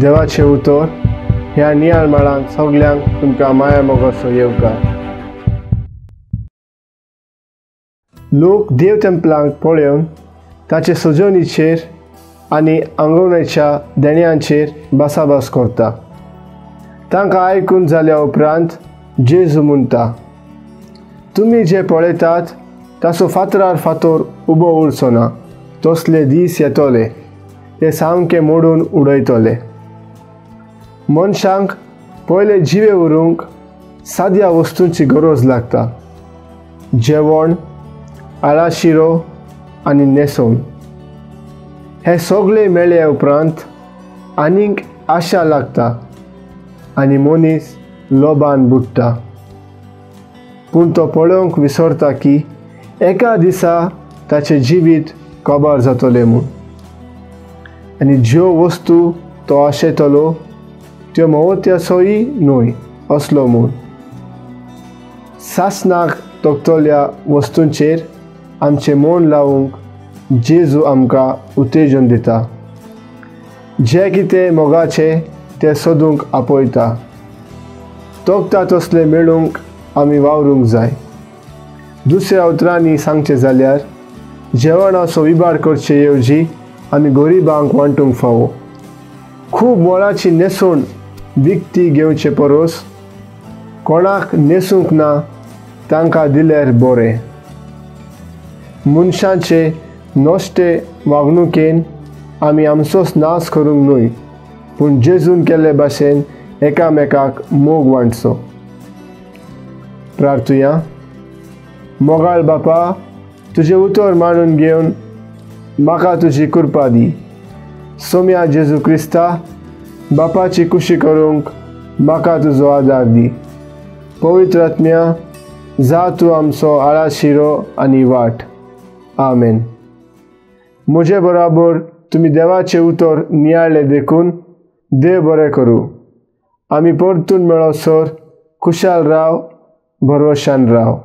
देवाचें उतर ह्या नियाळ माळांत सगल्यांक तुमकां माया मोगाचो येवकार. लोक देव तेंपलांक पळोवन ताचे सजवणीचेर आनी आंगवणेच्या देण्यांचेर भासाभास करता. तांकां आयकून जाल्या उपरांत जेजू म्हणटा, तुमी जे पळयतात ताचो फातरार फातर उबो उरचो ना, तसले दीस येतले ते सामके मोडून उडयतले. मनशांक पयले जिवे उरूंक साद्या वस्तूंची गरज लागता, जेवण, आळाशिरो आनी न्हेसण. हे सगळे मेळ्ळे उपरांत आनीक आशा लागता आनी मनीस लोबान बुडटा. पूण तो पळोवंक विसरता की एका दिसा ताचें जिवीत काबार जातलें म्हूण, आनी ज्यो वस्तू तो आशेतलो त्यो मोवत्याचोय न्हय असलो म्हूण. सासणाक तोखतल्या वस्तूंचेर आमचें मन लावंक जेजू आमकां उत्तेजन दिता. जें कितें मोगाचें तें सोदूंक आपयता. तोखता तसलें मेळूंक आमी वावरूंक जाय. दुसऱ्या उतरांनी सांगचें जाल्यार जेवणाचो विभार करचे येवजी आमी गरिबांक वांटूंक फावो. खूब मोलाची न्हेसण विकती घेवचे परस कोणाक न्हेसूंक ना तांकां दिल्यार बरें. मनशांचे नश्टे वागणुकेन आमी आमचोच नाश करूंक न्हय, पूण जेजून केल्ले भाशेन एकामेकाक मोग वांटचो. प्रार्थुया. मोगाळ बापा, तुजें उतर मानून घेवन म्हाका तुजी कृपा दी. सोम्या जेजू क्रिस्ता, बापाची खुशी करूंक म्हाका तुजो आदार दी. पवित्र आत्म्या, जा तूं आमचो आळाशिरो आनी वाट. आमेन. म्हजे बराबर तुमी देवाचें उतर नियाळ्ळें देखून देव बरें करूं. आमी परतून मेळसर खुशाल राव, भरवशान राव.